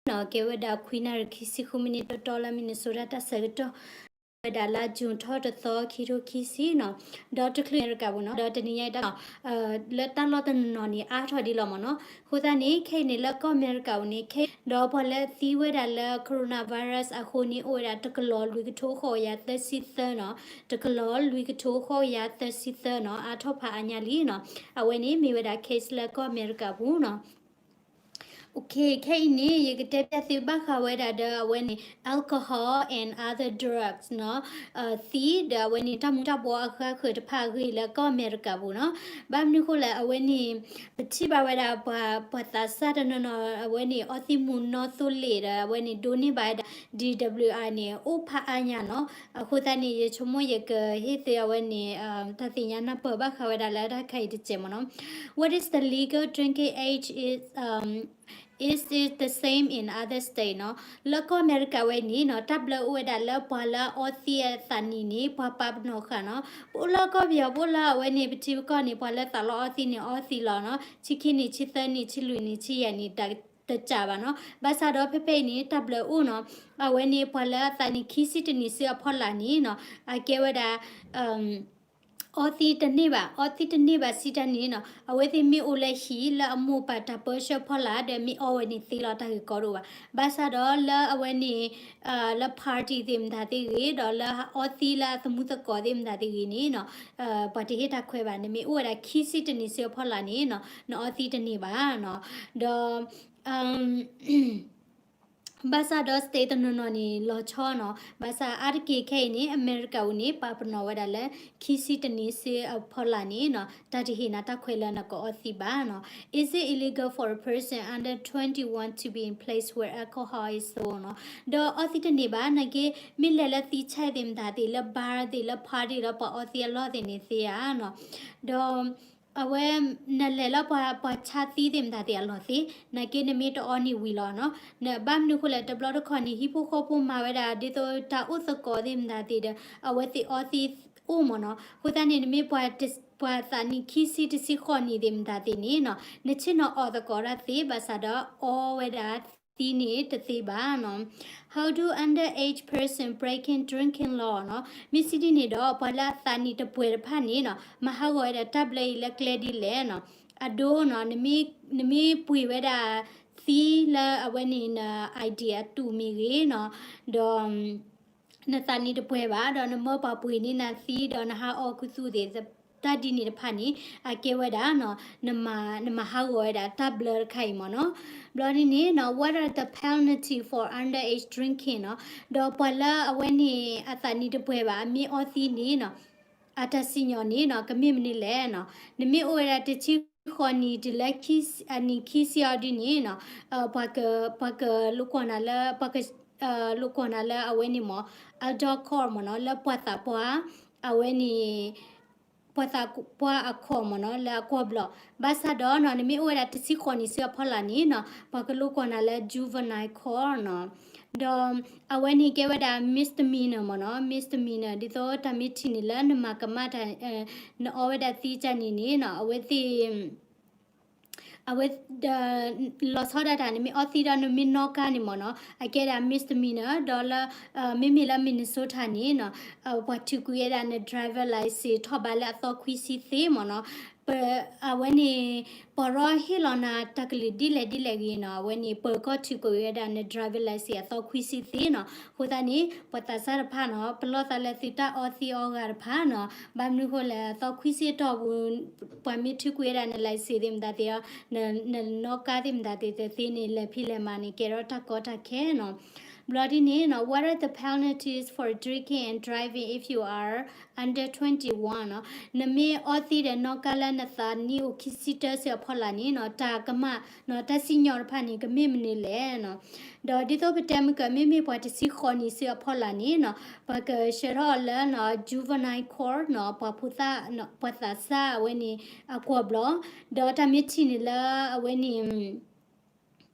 နီၤ ကဲဝဲဒၣ်ခွံနၣ်ရံၣ်ခံဆံဃုမံးနံးတီတီလၢ Minnesota တၢ်ဆၢကတီၢ် ဝဲဒၣ်လါ June ထီၣ်တသီ ခံထိခံဆံနီၤ, ဒီးတချုးအမဲရကၤပူၤနီၤ, ဒီးတနံၤညါအံၤတၢ် လၢတၢ်လီၢ်တနီၤနီၤန့ၣ် အါထီၣ်ဒံးလီၤမ့ၢ်နီၤ. အဃိသတးန့ၣ် ခဲအံၤန့ၣ် လၢကီၢ်အမဲရကၤပူၤန့ၣ် ခဲ ဒီးပှၤလၢသံဝဲဒၣ်လၢ coronavirus အဃိန့ၣ် အိၣ်ဝဲဒၣ်တကလီၤလွံၢ်ကထိဃိးကယၤသၢဆံသၢနီၤ, တကလီၤလွံၢ်ကထိဃိးကယၤသၢဆံသၢနီၤ, အါထီၣ်ဖးအါညါလံနီၤ. အဝဲန့ၣ်မ့ၢ်ဝဲဒၣ် case လၢကီၢ်အမဲရကၤပူၤနီၤ. Okay, ခဲအံၤန့ၣ် ယကတဲပျၢ်သုဘၣ်ဃးဝဲဒၣ်ဒီးအဝဲန့ၣ် alcohol and other drugs နီၤ, သံဒီးအဝဲန့ၣ် တၢ်မူၤတၢ်ဘှီအဃၢအဃၢၤတဖၣ်အဂ့ၢ်လၢကီၢ်အမဲရကၤပူၤနီၤ. ဘၣ်မနုၤအဃိလဲၣ် အဝဲန့ၣ် ပထံၣ်ဘၣ်ဝဲဒၣ်ပှၤ ပှၤသးစၢ်တနီၤနီၤ အဝဲန့ၣ် အီသံးမူၤနီၣ်သိလ့ၣ်ဒီး အဝဲန့ၣ် ဒိးန့ၢ်ဘၣ်ဝဲဒၣ် D W I န့ၣ် အိၣ်ဖးအါညါနီၤ. အဃိသတးန့ၣ် ယဆိကမိၣ်ယကဟ့ၣ်သုအဝဲန့ၣ် တၢ်သ့ၣ်ညါနၢ်ပၢၢ်ဘၣ်ဃးဝဲဒၣ်လၢတၢ်ခဲအံၤတစဲးမ့ၢ်နီၤ. What is the legal drinking age is, um, is it the same in other state နီၤ. လၢကီၢ်အမဲရကၤဝဲန့ၣ်နီၤ တၢ်ဘျၢအိၣ်ဝဲဒၣ်လၢပှၤလၢအအီသံးအသးနံၣ်န့ၣ် ပှၤပာ်ပနီၣ်ဃာ်နီၤ. ပအိၣ်လၢကီၢ်ပယီၤ ပအိၣ်လၢအဝဲန့ၣ် ပထံပကီၢ်န့ၣ် ပှၤလၢသးလီအီသံးန့ၣ် အီသံးလီၤနီၤ. ဆံခံနံၣ်, ဆံသၢနံၣ်, ဆံလွံၢ်နံၣ်, ဆံယဲၢ်နံၣ် တ တကးဘၣ်နီၤ. ဘၣ်ဆၣ်ဒီးဖဲဖဲအံၤန့ၣ် တၢ်ဘျၢအိၣ်နီၤ, အဝဲန့ၣ်ပှၤလၢအသးနံၣ်ခံဆံတနံၣ်ဆူအဖီလာ်န့ၣ်နီၤ အကဲဝဲဒၣ် အီသံးတန့ၢ်ဘၣ်, အီသံးတန့ၢ်ဘၣ်စံးတၢ်န့ၣ်နီၤ, အဝဲသ့ၣ်မ့ၢ်အိၣ်လၢဟံၣ်လၢအမိၢ်ပာ်တၢ်ပၢဆှၢဖီလာ်ဒီး မ့ၢ်အီဝဲန့ၣ်သ့လီၤတၢ်ဂ့ၢ်ကီတအိၣ်ဘၣ်. ဘၣ်ဆၣ်ဒီးလၢအဝဲန့ၣ် လၢ party သ့ၣ်မတၤသ့ၣ်ဂ့ၤ, ဒီးလၢအီသံးလၢအသမူသကိးသ့ၣ်မတၤသ့ၣ်ဂ့ၤန့ၣ်နီၤ, ပှၤတဟ့ၣ်တၢ်ခွဲးဘၣ်, နမ့ၢ်အိၣ်ဝဲဒၣ်ခံဆံတနံၣ်ဆူအဖီလာ်န့ၣ်နီၤ, နအီသံးတန့ၢ်ဘၣ်နီၤ. ဒီး ဘၣ်ဆၣ်ဒီး state တနီၤနီၤန့ၣ် လီၤဆီနီၤ. ဘၣ်ဆၣ်အါတက့ၢ်ခဲအံၤန့ၣ် အမဲရကၤပူၤန့ၣ် ပာ်ပနီၣ်ဝဲဒၣ်လၢ ခံဆံတနံၣ်ဆူအဖီလာ်န့ၣ်နီၤ, တၢ်တဟ့ၣ်နၤတၢ်ခွဲးလၢနကအီသံးဘၣ်နီၤ. Is it illegal for a person under twenty-one to be in place where alcohol is sold နီၤ. ဒီးအီသံးတန့ၢ်ဘၣ်, နာ်က့ မ့ၢ်လဲၤလၢသံဆဲးသ့ၣ်မတၤသ့ၣ်, လၢ bar သ့ၣ်, လၢ party လၢပှၤအီသံးအလီၢ်သ့ၣ်န့ၣ်သ့ဧါနီၤ. ဒီး အဝဲ နလဲၤလၢပှၤ ပှၤဆါသံသ့ၣ်မတၤသ့ၣ်အလီၢ်သ့, နာ်က့နမ့ၢ်တအီန့ၣ်ဝံၤလီၤနီၤ. ဘၣ်မနုၤအဃိလဲၣ်, တဘျီတခီၣ်န့ၣ် ဟံၣ်ဖိဃီဖိမၤဝဲဒၣ် ဒ်သိးတၢ်အိၣ်သကိးသ့ၣ်မတၤသ့ၣ်ဒီး အဝဲသ့ၣ်အီသံးအိၣ်မ့ၢ်နီၤ. အဃိသတးန့ၣ် နမ့ၢ်ပှၤ ပှၤသးနံၣ်ခံဆံတဆံဃိးနံၣ်သ့ၣ်မတၤသ့ၣ်န့ၣ်နီၤ, နဆ့ၣ်နီၤအီၣ်သကိးတၢ်သ့ ဘၣ်ဆၣ်ဒီးအီဝဲဒၣ်သံးန့ၣ်တသ့ဘၣ်နီၤ. How do underage person breaking drinking law နီၤ. မ့ၢ်စံးဒ်န့ၣ်ဒီး ပှၤလၢအသးနံၣ်တပှဲၤတဖၣ်န့ၣ်နီၤ မၤဟးဂီၤဝဲဒၣ်တၢ်ဘျၢအံၤလၢကျဲဒ်လဲၣ်နီၤ. အဒိနီၤ နမ့ၢ်ပှ့ၤဝဲဒၣ်သံလၢအဝဲန့ၣ် န ID အတူးမ့ၢ်ဂ့ၤနီၤ, ဒီး နသးနံၣ်တပှဲၤဘၣ် ဒီးနမၢပှၤပှ့ၤန့ၢ်နၤသံ ဒီးနဟးအီၣ်ခူသူၣ်သ့ၣ် တၢ်ဒ်န့ၣ်တဖၣ်န့ၣ် အကဲဝဲဒၣ်နီၤ နမၤ နမၤဟးဂီၤဝဲဒၣ်တၢ်ဘျၢတခါအံၤမ့ၢ်နီၤ. ဘျီဒ်န့ၣ်နီၤ what are the penalty for underage drinking နီၤ. ဒီးပှၤလၢအဝဲန့ၣ် အသးနံၣ်တပှဲၤဘၣ် အမ့ၢ်အီသံးန့ၣ်နီၤ အတၢ်စံၣ်ညီၣ်န့ၣ်နီၤ ကမ့ၢ်မနုၤလဲၣ်နီၤ. နမ့ၢ်အိၣ်ဝဲဒၣ်တဆံဃိးနံၣ်တုၤလၢ အနံၣ်ခံဆံအီၤဒ်န့ၣ်နီၤ ပှၤက ပှၤကလိာ်ကွီၢ်နၤလၢ ပှၤက လိာ်ကွီၢ်နၤလၢအဝဲန့ၣ်မ့ၢ် adult court မ့ၢ်နီၤ လၢပှၤသးပှၢ် အဝဲန့ၣ် ပှၤသးပှၢ်အ court မ့ၢ်နီၤ လၢအကွီၢ်ဘျီၣ်. ဘၣ်ဆၣ်ဒီးနီၤ နမ့ၢ်အိၣ်ဝဲဒၣ်တဆံဃိးနံၣ်ဆူအဖီလာ်န့ၣ်နီၤ ပှၤကလိာ်ကွီၢ်နၤလၢ juvenile court နီၤ. ဒီးအဝဲန့ၣ်ကဲဝဲဒၣ် misdemeanor မ့ၢ်နီၤ misdemeanor ဒ်သိးတၢ်မ့ၢ်ထံၣ်န့ၣ်လၢနမၤကမၣ်တၢ် နအီဝဲဒၣ်သံကၢ်န့ၣ်န့ၣ်နီၤ အဝဲသ့ၣ် အဝဲ လီၤဆီဒၣ်တၢ် နမ့ၢ်အီသံးဒီးနမ့ၢ်နီၣ်ကါန့ၣ်မ့ၢ်နီၤ အကဲဒၣ် misdemeanor ဒီးလၢ မ့မ့ၢ်လၢ Minnesota န့ၣ်နီၤ ပှၤထုးကွံာ်ဝဲဒၣ်န driver license ထီၣ်ဘးလၢအသီခွံဆံသ့မ့ၢ်နီၤ ပ အဝဲန့ၣ် ပှၤရီဟ့ၣ်လီၤနၤတၢ်ကလုၢ်ဒ်လဲၣ်ဒ်လဲၣ်ဂ့ၤနီၤ အဝဲန့ၣ် ပၢၤကီၢ်ထုးကွံာ်ဝဲဒၣ်န driver license အသီခွံဆံသ့နီၤ. အဃိသတးန့ၣ် ပှၤသးစၢ်တဖၣ်နီၤ ပလီၢ်သးလၢသုတၢ်အီသံးအီဂၤတဖၣ်နီၤ ဘၣ်မနုၤအဃိလဲၣ် အသီခွံဆံတီၢ်ပူၤ ပှၤမ့ၢ်ထုးကွံာ်ဝဲဒၣ်န license သ့ၣ်မတၤသ့ၣ်ဒီး နနီၣ်ကါသ့ၣ်မတၤသ့ၣ်တသ့န့ၣ် လဲၤဖံးလဲၤမၤန့ၣ် ကဲထီၣ်တၢ်ကီတၢ်ခဲနီၤ. ဘျီဒ်န့ၣ်နီၤ what are the penalties for drinking and driving if you are under twenty-one နီၤ. နမ့ၢ်အီသံးဒီးနီၣ်ကါလၢနသးနံၣ်အိၣ်ခံဆံတၢဆူအဖီလာ်န့ၣ်နီၤ တၢ်ကမၣ်နီၤ တၢ်စံၣ်ညီၣ်တဖၣ်န့ၣ် ကမ့ၢ်မနုၤလဲၣ်နီၤ. ဒီးဒ်သိးပတဲမ့ၢ်က မ့မ့ၢ်ပှၤတဆံဃိးနံၣ်ဆူအဖီလာ်န့ၣ်နီၤ ပှၤကဆှၢထီၣ်အီၤလၢ juvenile court နီၤ ပှၤဖိသၣ် ပှၤသးစၢ်အဝဲန့ၣ် အကွီၢ်ဘျီၣ် ဒီးတၢ်မ့ၢ်ထံၣ်န့ၣ်လၢအဝဲန့ၣ်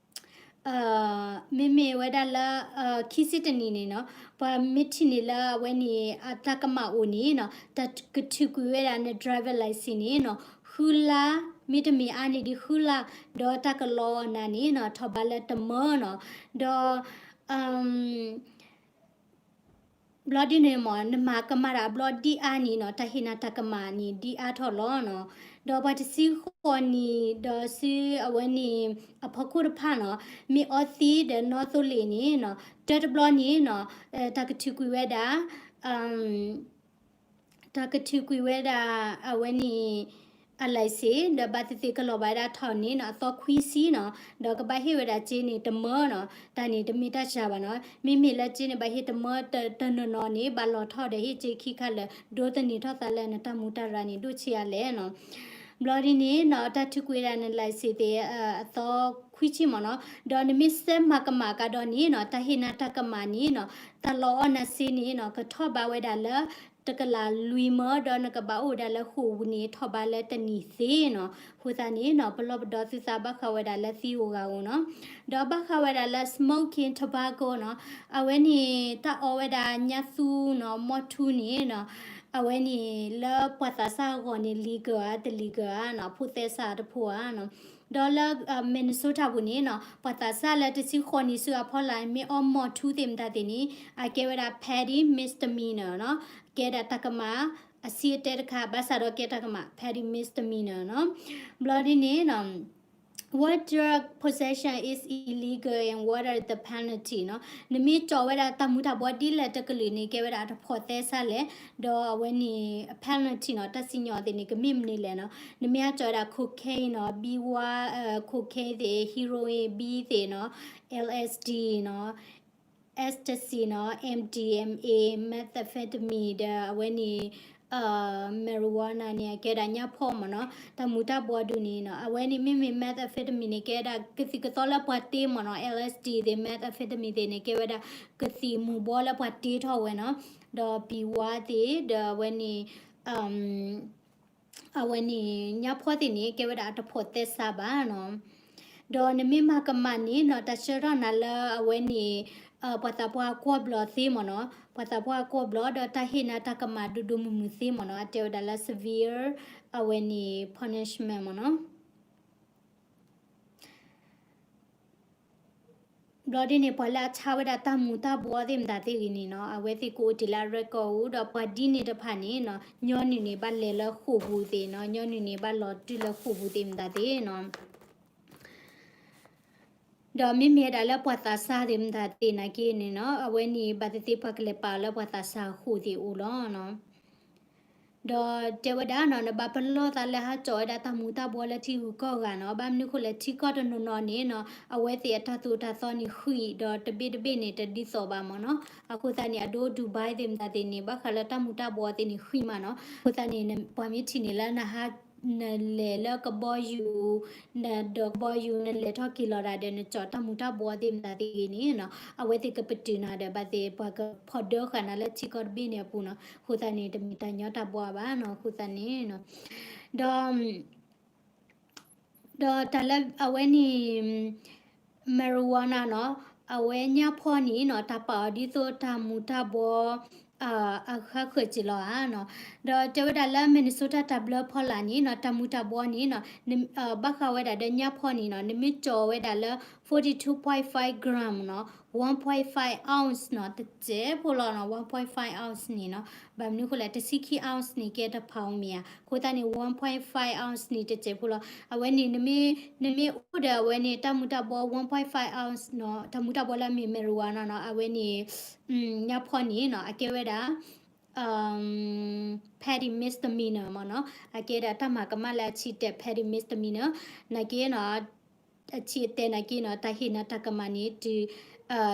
မ့မ့ၢ်ဝဲဒၣ်လၢ ခံဆံတနံၣ်န့ၣ်နီၤ ပှၤမ့ၢ်ထံၣ်န့ၣ်လၢအဝဲန့ၣ် အတၢ်ကမၣ်အိၣ်န့ၣ်နီၤ တၢ်ကထုးကွံာ်ဝဲဒၣ်န driver license န့ၣ်နီၤ ဃုလါ မ့တမ့ၢ်အါန့ၢ်ဒံးဃုလါ, ဒီးတၢ်ကလီၤအီၤနၤန့ၣ်နီၤ ထီၣ်ဘးလၢတမၢနီၤ, ဒီး ဘျီဒ်န့ၣ်မ့ၢ်နမၤကမၣ်တၢ်အဘျီဒ်အါန့ၣ်နီၤ တၢ်ဟ့ၣ်နၤတၢ်ကမၣ်န့ၣ်ဒ်အါထီၣ်လီၤနီၤ, ဒီးပှၤတဆံဃိးနံၣ်ဒီးဆူအဝဲန့ၣ် အဖီခိၣ်တဖၣ်နီၤ မ့ၢ်အီသံဒီးနီၣ်သိလ့ၣ်န့ၣ်နီၤ တၢတဘျီန့ၣ်နီၤ တၢ်ကထုးကွံာ်ဝဲဒၣ် တၢ်ကထုးကွံာ်ဝဲဒၣ် အဝဲန့ၣ် အlicense ဒီးဘၣ်သ့ၣ်သ့ၣ်ကလီၤဘၣ်ဝဲဒၣ်ထီၣ်န့ၣ်နီၤ အသီခွံဆံနီၤ, ဒီးကဘၣ်ဟ့ၣ်ဝဲဒၣ်စ့န့ၣ်တမၢနီၤ, တၢ်န့ၣ်တမ့ၢ်တၢ်စှၤဘၣ်နီၤ, မ့မ့ၢ်လၢစ့န့ၣ်ဘၣ်ဟ့ၣ်တမၢတနီၤနီၤန့ၣ် ဘၣ်လီၤထီၣ်ဒီးဟ့ၣ်စ့ခံခါလၢ ဒိးသန့ၤထီၣ်သးလၢနတၢ်မူးတၢ်ရၢ်န့ၣ် ဒိၣ်ဆံးအါလဲၣ်နီၤ. ဘျီဒ်န့ၣ်နီၤ တၢ်ထုးကွံာ်ဝဲဒၣ်နlicenseသ့ၣ် အသီခွံဆံမ့ၢ်နီၤ, ဒီးနမ့ၢ်စဲးမၤကမၣ်ကဒီးန့ၣ်နီၤ တၢ်ဟ့ၣ်နၤတၢ်ကမၣ်န့ၣ်နီၤ တၢ်လီၤအီၣ်နၤစ့န့ၣ်နီၤ ကထီၣ်ဘးဝဲဒၣ်လၢ တကလးလွံၢ်မၢ ဒီးနကဘၣ်အိၣ်ဝဲဒၣ်လၢဃိာ်ပူၤန့ၣ် ထီၣ်ဘးလၢတနံၣ်သ့နီၤ. အဃိသတးန့ၣ်နီၤ ပလီၢ်ပဒီသုသးဘၣ်ဃးဝဲဒၣ်လၢသံဧိၤဂၤဧိၤနီၤ, ဒီးဘၣ်ဃးဝဲဒၣ်လၢ smoking tobacco နီၤ, အဝဲန့ၣ် တၢ်အီဝဲဒၣ်ညၣ်သူနီၤ မီၢ်ထူန့ၣ်နီၤ, အဝဲန့ၣ်လၢပှၤသးစၢ်အဂီၢ်န့ၣ် legal ဧါ တlegalဧါနီၤ, ဖိးသဲစးတဖိဧါနီၤ. ဒီးလၢ Minnesota ပူၤန့ၣ်နီၤ ပှၤသးစၢ်လၢတဆံဃိးနံၣ်ဆူအဖီလာ် မ့ၢ်အီမီၢ်ထူသ့ၣ်မတၤသ့ၣ်န့ၣ် အကဲဝဲဒၣ် petty misdemeanor နီၤ, ကဲဒၣ်တၢ်ကမၣ်အဆံးအတဲတခါ ဘၣ်ဆၣ်ဒီးကဲတၢ်ကမၣ် petty misdemeanor နီၤ. ဘျီဒ်န့ၣ်နီၤ what drug possession is illegal and what are the penalty နီၤ, နမ့ၢ်ကၠီၣ်ဝဲဒၣ်တၢ်မူၤတၢ်ဘှီဒ်လဲၣ်တကလုာ်န့ၣ် ကဲဝဲဒၣ်အတဖိးသဲစးလဲၣ်, ဒီးအဝဲန့ၣ် penalty နီၤ တၢ်စံၣ်ညီၣ်သ့ၣ်န့ၣ် ကမ့ၢ်မနုၤလဲၣ်နီၤ. နမ့ၢ်ဟးကၠီၣ်ဝဲဒၣ် cocaine နီၤ ဘံဝါ cocaine သ့ၣ် heroin ဘံသ့ၣ်နီၤ LSD နီၤ ecstasy နီၤ MDMA methamphetamine ဒီးအဝဲန့ၣ် marijuana န့ၣ် အကဲဒၣ်ညၣ်ဖီၣ်မ့ၢ်နီၤ. တၢ်မူၤတၢ်ဘှီဒုးန့ၣ်နီၤ အဝဲန့ၣ်မ့မ့ၢ် methamphetamine န့ၣ် ကဲဒၣ်ကသံၣ်ကသီလၢပှၤတ့မ့ၢ်နီၤ, LSD သ့ၣ် methamphetamine သ့ၣ်န့ၣ် ကဲဝဲဒၣ်ကသံၣ်မူၤဘှီလၢပှၤတ့ထီၣ်ဝဲနီၤ, ဒီးဘံဝါသ့ၣ် ဒီးအဝဲန့ၣ် အဝဲန့ၣ် ညၣ်ဖီၣ်သ့ၣ်န့ၣ် ကဲဝဲဒၣ်အတဖိးသဲစးဘၣ်နီၤ. ဒီးနမ့ၢ်မၤကမၣ်န့ၣ်နီၤ တၢ်ဆှၢထီၣ်နၤလၢအဝဲန့ၣ် ပှၤသးပှၢ်ကွီၢ်ဘျီသ့မ့ၢ်နီၤ, ပှၤသးပှၢ်ကွီၢ်ဘျီ ဒီးတၢ်ဟ့ၣ်နၤတၢ်ကမၣ်ဒိၣ်ဒိၣ်မုၢ်မုၢ်သ့မ့ၢ်နီၤ, အတဲဝဲဒၣ်လၢ severe အဝဲန့ၣ် punishment မ့ၢ်နီၤ. ဘျီဒ်န့ၣ် ပှၤလၢအဆါဝဲဒၣ်တၢ်မူၤတၢ်ဘှီသ့ၣ်မတၤသ့ၣ်ဂ့ၤန့ၣ်နီၤ အဝဲသ့ၣ်ကအိၣ်တ့ၢ်လၢအ record အိၣ် ဒီးပှၤဒ်န့ၣ်တဖၣ်န့ၣ်နီၤ ညီနုၢ်န့ၣ်ဘၣ်လဲၤလၢဃိာ်ပူၤသ့ၣ်နီၤ, ညီနုၢ်န့ၣ်ဘၣ်လီၤတုၤလၢဃိာ်ပူၤသ့ၣ်မတၤသ့ၣ်နီၤ. ဒီးမ့မ့ၢ်ဝဲဒၣ်လၢပှၤသးစၢ်သ့ၣ်မတၤသ့ၣ်နာ်က့န့ၣ်နီၤ အဝဲန့ၣ်ဘၣ်သ့ၣ်သ့ၣ်ပှၤကလဲၤပာ်အီၤလၢပှၤသးစၢ်အဃိာ်သ့ၣ်အိၣ်လီၤနီၤ. ဒီးတဲဝဲဒၣ်နီၤ နဘၣ်ပလီၢ်သးလၢဟးကၠီၣ်ဝဲဒၣ်တၢ်မူၤတၢ်ဘှီလၢထံဂုၤကီၢ်ဂၤနီၤ, ဘၣ်မနုၤဃိလဲၣ် ထံကီၢ်တနီၤနီၤန့ၣ်နီၤ အဝဲသ့ၣ်အတၢ်သိၣ်တၢ်သီန့ၣ်ဃံး ဒီးတဘ့ၣ်တဘ့ၣ်န့ၣ် တဒ်သိးဘၣ်မ့ၢ်နီၤ. အဃိသတးန့ၣ် အဒိ Dubai သ့ၣ်မတၤသ့ၣ်န့ၣ် ဘၣ်ဃးလၢတၢ်မူၤတၢ်ဘှီသ့ၣ်န့ၣ်ဃံးမးနီၤ. အဃိသတးန့ၣ် ပှၤမ့ၢ်ထံၣ်န့ၣ်လၢနဟး နလဲၤလၢကဘီယူၤ နဒိးကဘီယူၤ နလဲၤထီၣ်က့ၤလီၤဒၣ်ဒီး နကၠီၣ်တၢ်မူၤတၢ်ဘှီသ့ၣ်မတၤသ့ၣ်ဂ့ၤန့ၣ်နီၤ အဝဲသ့ၣ်ကပတုာ်နၤဒီး ဘၣ်သ့ၣ်ပှၤကဖီၣ်ဒၢဃာ်နၤလၢထံကီၢ်တဘ့ၣ်န့ၣ်အပူၤနီၤ. အဃိသတးန့ၣ် တမ့ၢ်တၢ်ညီတၢ်ဘှီဘၣ်နီၤ. အဃိသတးန့ၣ်နီၤ ဒီး ဒီးတၢ်လၢအဝဲန့ၣ် marijuana နီၤ, အဝဲညၣ်ဖီၣ်န့ၣ်နီၤ တၢ်ပာ်အီၤဒ်သိးတၢ်မူၤတၢ်ဘှီ အဃါဃၢၤစ့ၢ်လီၤဧါနီၤ. ဒီးတဲဝဲဒၣ်လၢ Minnesota တၢ်ဘျၢဖီလာ်န့ၣ်နီၤ တၢ်မူၤတၢ်ဘှီန့ၣ်နီၤ ဘၣ်ဃးဝဲဒၣ်ဒီးညၣ်ဖီၣ်န့ၣ်နီၤ နမ့ၢ်ကၠီၣ်ဝဲဒၣ်လၢ forty-two point five gram နီၤ one point five ounce နီၤ တစဲးဖိလီၤနီၤ one point five ounce န့ၣ်နီၤ. ဘၣ်မနုၤဃိလဲၣ် တဆံခံ ounce န့ၣ် ကဲတဖးဧိၤမ့ၢ်ဧါ. အဃိသတးန့ၣ် one point five ounce န့ၣ် တစဲးဖိလီၤ. အဝဲန့ၣ် နမ့ၢ်အိၣ်ဒီးအဝဲန့ၣ် တၢ်မူၤတၢ်ဘှီ one point five ounce နီၤ တၢ်မူၤတၢ်ဘှီလၢအမ့ၢ် marijuana နီၤ အဝဲန့ၣ် ညၣ်ဖီၣ်န့ၣ်နီၤ အကဲဝဲဒၣ် petty misdemeanor မ့ၢ်နီၤ အကဲဒၣ်တၢ်မၤကမၣ်လၢအဆံးတဲာ် petty misdemeanor နာ်က့နီၤ အဆံးအတဲာ်နာ်က့နီၤ တၢ်ဟ့ၣ်နၤတၢ်ကမၣ်န့ၣ် တုၤ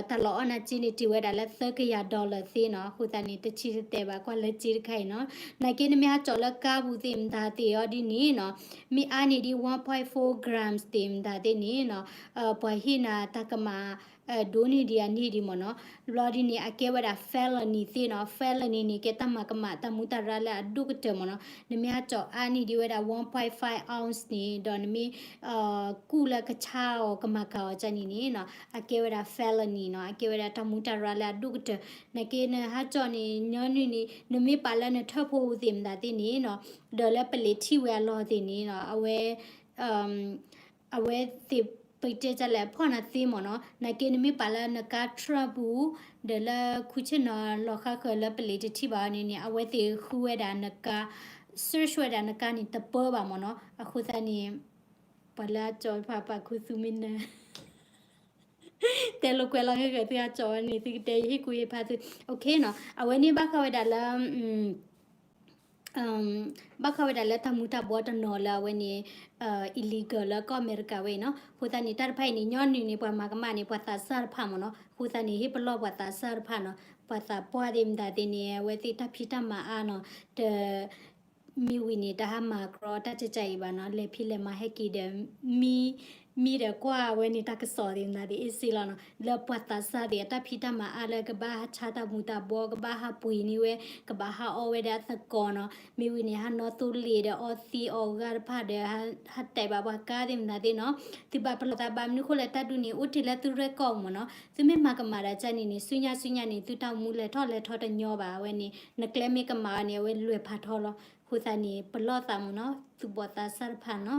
တၢ်လီၤအီၣ်နၤစ့န့ၣ် တုၤဝဲဒၣ်လၢသၢကယၤ dollar သ့နီၤ. အဃိသတးန့ၣ် တဆံးတတဲာ်ဘၣ် ကွၢ်လၢစ့တခါအံၤနီၤ. နာ်က့နမ့ၢ်ဟးကၠီၣ်လၢကါပူၤသ့ၣ်မတၤသ့ၣ်အီၤဒ်န့ၣ်နီၤ မ့ၢ်အါန့ၢ်ဒံး one point four grams သ့ၣ်မတၤသ့ၣ်န့ၣ်နီၤ ပှၤဟ့ၣ်နၤတၢ်ကမၣ် ဒိၣ်န့ၢ်ဒံးအန့ၢ်ဒံးမ့ၢ်နီၤ. ဘျီဒ်န့ၣ် အကဲဝဲဒၣ် felony သ့နီၤ. Felony န့ၣ် ကဲတၢ်မၤကမၣ်တၢ်မူးတၢ်ရၢ်လၢအဒိၣ်ကတၢၢ်မ့ၢ်နီၤ. နမ့ၢ်ဟးကၠီၣ်အါန့ၢ်ဒံးဝဲဒၣ် one point five ounce န့ၣ် ဒီးနမ့ၢ် ကူၣ်လၢကဆါအီၤကမၤကၤအီၤကန့ၣ်န့ၣ်နီၤ အကဲဝဲဒၣ် felony နီၤ. အကဲဝဲဒၣ်တၢ်မူးတၢ်ရၢ်လၢအဒိၣ်ကတၢၢ်. နာ်က့နဟးကၠီၣ်န့ၣ် ညီနုၢ်န့ၣ် နမ့ၢ်ပာ်လၢနထၢၣ်ဖိသ့ၣ်မတၤသ့ၣ်န့ၣ်နီၤ ဒီးလၢပလံးထံၣ်ဝဲအလီၢ်သ့ၣ်န့ၣ်နီၤ အဝဲ အဝဲသ့ၣ်ပတဲဒ်လဲၣ် ဖီၣ်နၤသ့မ့ၢ်နီၤ, နာ်က့နမ့ၢ်ပာ်လၢနကါ Trump ပူၤ, ဒီးလၢခူၣ်ဆ့ၣ်နီၤလီၤဃါဃၢၤလၢပလံာ်တထံၣ်ဘၣ်န့ၣ်န့ၣ် အဝဲသ့ၣ်ဃုဝဲဒၣ်နကါ, search ဝဲဒၣ်နကါန့ၣ်တပၢဘၣ်မ့ၢ်နီၤ. အဃိသတးန့ၣ် ပှၤလၢအကၠီၤတဖၣ်ပာ်ခူသူၣ်မ့ၢ်နၢၤ တဲလိာ်ကွဲလီၤ ဟ့ၣ်ဂဲၤသုဟးကၠီၤဝဲန့ၣ် သုကတဲယဟ့ၣ်ကူၣ်ဟ့ၣ်ဖးသု, okay နီၤ. အဝဲန့ၣ်ဘၣ်ဃးဝဲဒၣ်လၢ ဘၣ်ဃးဝဲဒၣ်လၢတၢ်မူၤတၢ်ဘှီတနီၤလၢအဝဲန့ၣ် illegal လၢကီၢ်အမဲရကၤဝဲအံၤနီၤ. အဃိသတးန့ၣ် တၢ်တဖၣ်အံၤန့ၣ် ညီနုၢ်န့ၣ် ပှၤမၤကမၣ်န့ၣ် ပှၤသးစၢ်တဖၣ်မ့ၢ်နီၤ. အဃိသတးန့ၣ် ဟ့ၣ်ပလီၢ်ပှၤသးစၢ်တဖၣ်နီၤ. ပှၤသးပှၢ်သ့ၣ်မတၤသ့ၣ်န့ၣ် အဝဲသ့ၣ်တၢ်ဖံးတၢ်မၤအါနီၤ. တ မ့ၢ်ဝံၤန့ၣ် တဟးမၤကြီတၢ်ကကါအံၤဘၣ်နီၤ. လဲၤဖံးလဲၤမၤဟဲက့ၤဒီး မံ မံဒီးကွၢ်ဝဲန့ၣ်တၢ်ကစီၣ်သ့ၣ်မတၤသ့ၣ် အ့ၣ်စ့လီၤနီၤ. လၢပှၤသးစၢ်သ့ၣ်အတၢ်ဖံးတၢ်မၤအါလၢကဘၣ်ဟးဆါတၢ်မူၤတၢ်ဘှီ ကဘၣ်ဟးပှ့ၤန့ၢ်ဝဲ ကဘၣ်ဟးအီၣ်ဝဲဒၣ်အသကိးနီၤ. မ့ၢ်ဝံၤန့ၣ် ဟးနီၣ်သိလ့ၣ်ဒီးအီသံးအီဂၤတဖၣ်ဒီး ဟးတဲာ်ဘၣ်ပှၤကါသ့ၣ်မတၤသ့ၣ်နီၤ. သုဘၣ်ပလီၢ်သးဘၣ်မနုၤဃိလဲၣ် တၢ်ဒုးန့ၣ် အိၣ်တ့ၢ်လၢသု record မ့ၢ်နီၤ. သုမ့ၢ်မၤကမၣ်ဒၣ်ကန့ၣ်န့ၣ် ဆူညါဆူညါန့ၣ် သုတၢ်အိၣ်မူလဲၤထီၣ်လဲၤထီတညီဘၣ်. အဝဲန့ၣ် နကျဲမ့ၢ်ကမၣ်အီၤန့ၣ် အဝဲလဲၤဖးထီလီၤ. အဃိသတးန့ၣ် ပလီၢ်သးမ့ၢ်နီၤ သူၣ်ဘီၣ်သးစၢ်တဖၣ်နီၤ.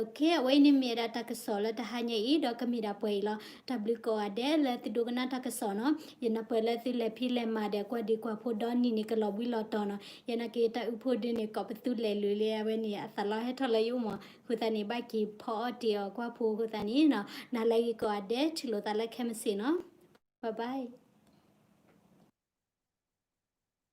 Okay အဝဲအံၤန့ၣ်မ့ၢ်ဝဲဒၣ်တၢ်ကစီၣ်လၢတဟါညါအံၤ ဒီးကမ့ၢ်ဒၣ်ပှဲၤအံၤလီၤ. တၢ်ဘျုးကိးဂၤဒဲးလၢသုဒိကနၣ်တၢ်ကစီၣ်နီၤ. ယနၢ်ပၢၢ်လၢသုလဲၤဖံးလဲၤမၤဒီးကွၢ်ဒံကွၢ်ဖိဒီနံၤန့ၣ် ကလီၤဘှံးလီၤတီၤနီၤ. ယနာ်က့တၢ်အုးဖှိၣ်ဒုန့ၣ် ကိးပသူလဲၤလိၤလံ အဝဲန့ၣ် အသးလီဟဲထီၣ်လၢယအိၣ်မး. အဃိသတးန့ၣ် ဘၣ်က့ၤဖီအီၣ်တ့ၢ်အီၤကွၢ်ဖိအဃိသတးန့ၣ်နီၤ. နၤလၢဂ့ၤကိးဂၤဒဲး ထံၣ်လိာ်သးလၢခဲမုၢ်ဆ့ၣ်နီၤ. Bye bye.